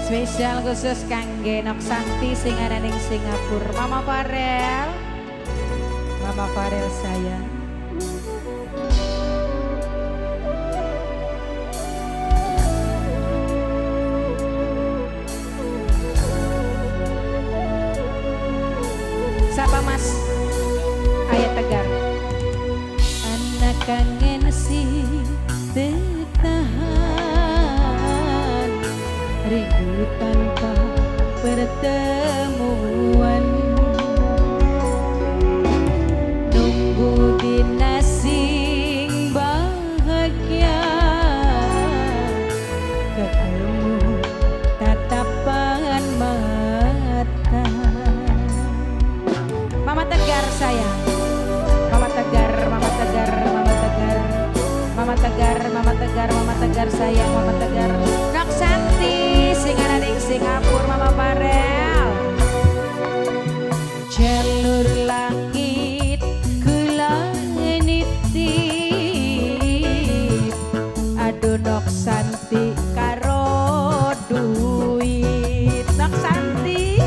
Spesial khusus kangge Nok Santi sing ana ning Singapura. Mama Farel. Mama Farel sayang. Sapa Mas? Ayat Tegar. Anak kangen sing tertahan, rindu tanpa pertemuan, nunggu dina sing bahagia, ketemu tatapan mata. Mama Tegar sayang, Mama Tegar, Mama Tegar, Mama Tegar, Mama Tegar, Mama Tegar, Mama Tegar sayang, Mama Tegar. Nok Santi sing ana ning Singapura, Mama Farel. Jalur langit kula nitip, aduh Nok Santi karo duit. Nok Santi,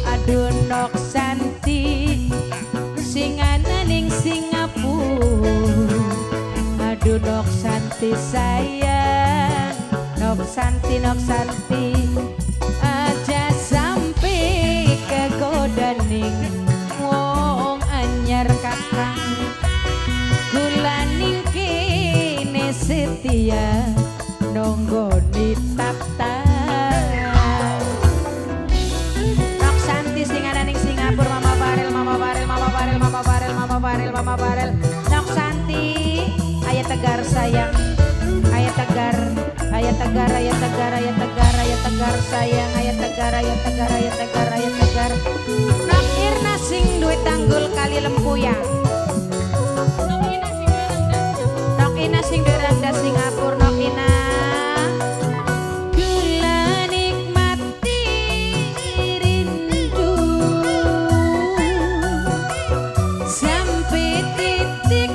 aduh Nok Santi sing ana ning Singapura. Aduh Nok Santi sayang, Nok Santi, Nok Santi, aja sampai kegoda ning wong anyar kakang. Kula ning kene setia nonggoni taptang. Nok Santi sing ana ning Singapura, Mama Farel, Mama Farel, Mama Farel, Mama Farel, Mama Farel, Mama Farel. Nok Santi, Ayah Tegar sayang, Ayah Tegar, Ayah Tegar, Ayah Tegar, Ayah Tegar, Ayah Tegar sayang, Ayah Tegar, Ayah Tegar, Ayah Tegar, Ayah Tegar. Nok Irna sing duwe tanggul kali Lempuyang. Nok Ina sing duwe randa Singapura, Nok Ina. Gula nikmati rindu sampai titik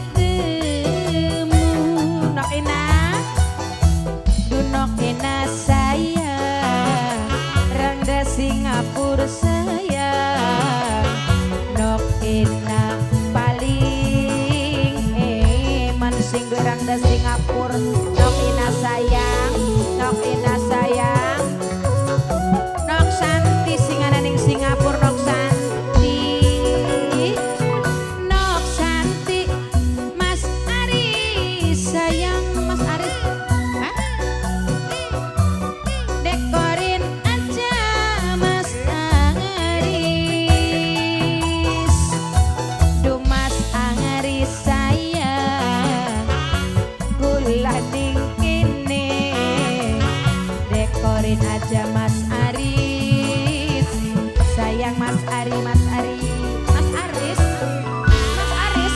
ketemu. Nok Ina, duh Nok Ina sayang, randa Singapura sayang. Nok Ina paling eman sing duwe randa Singapura. Nok Ina sayang, Nok Ina sayang. Nok Santi sing ana ning Singapura, Nok Santi. Nok Santi, Mas Aris sayang, Mas Aris. Hah? Dekorin aja Mas Aris. Duh Mas Aris sayang, kula ning kene. Dekorin aja Mas Aris. Sayang Mas Ari, Mas Ari, Mas Aris, Mas Aris.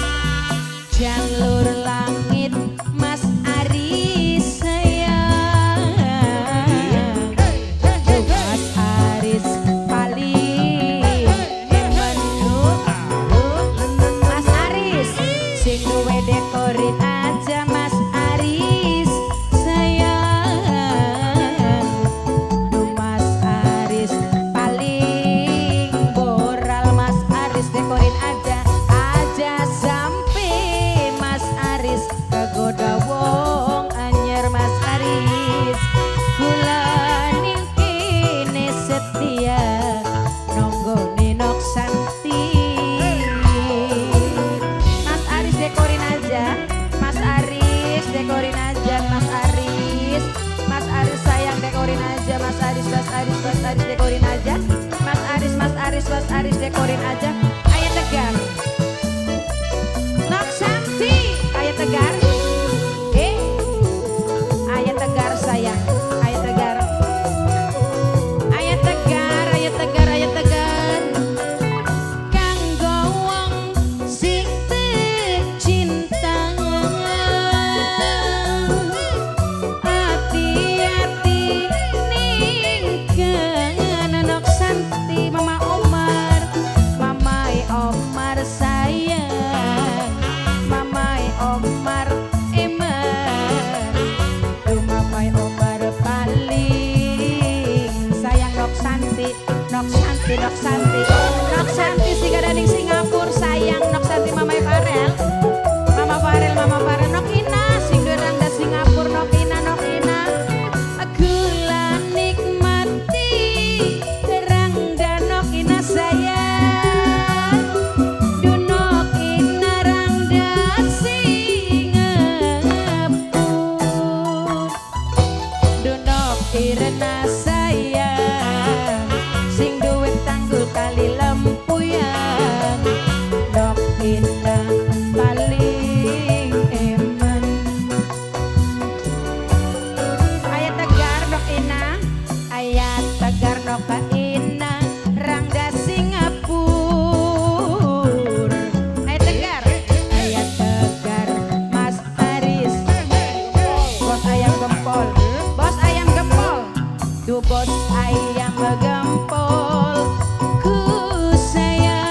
Jalur langit Mas Aris sayang. Duh Mas Aris paling eman. Mas Aris sing duwe dekorin aja Mas Aris sayang. Duh Mas Aris paling boral, Mas Aris dekorin aja, aja sampai Mas Aris kegoda wong anyar. Mas Aris, kula ning kene setia nonggone Nok Santi. Mas Aris dekorin aja, Mas Aris dekorin aja, Mas Aris, Mas Aris sayang dekorin aja, Mas Aris, Mas Aris, Mas Aris dekorin aja, Mas Aris, Mas Aris, Mas Aris dekorin aja. Ayah Tegar, Nok Santi, Ayah Tegar, eh, Ayah Tegar sayang, Ayah Tegar, Ayah Tegar, Ayah Tegar, Ayah Tegar. Kanggo wong sing cinta, hati-hati ning kana. Nok Santi, Mama Omar, Mama Bos ayam gempol ku sayang.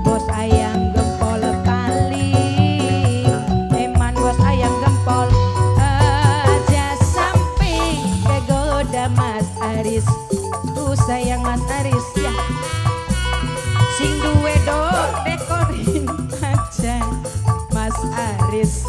Bos ayam gempol paling eman, bos ayam gempol aja sampai kegoda Mas Aris. Ku sayang Mas Aris ya. Sing duwe do dekorin aja Mas Aris.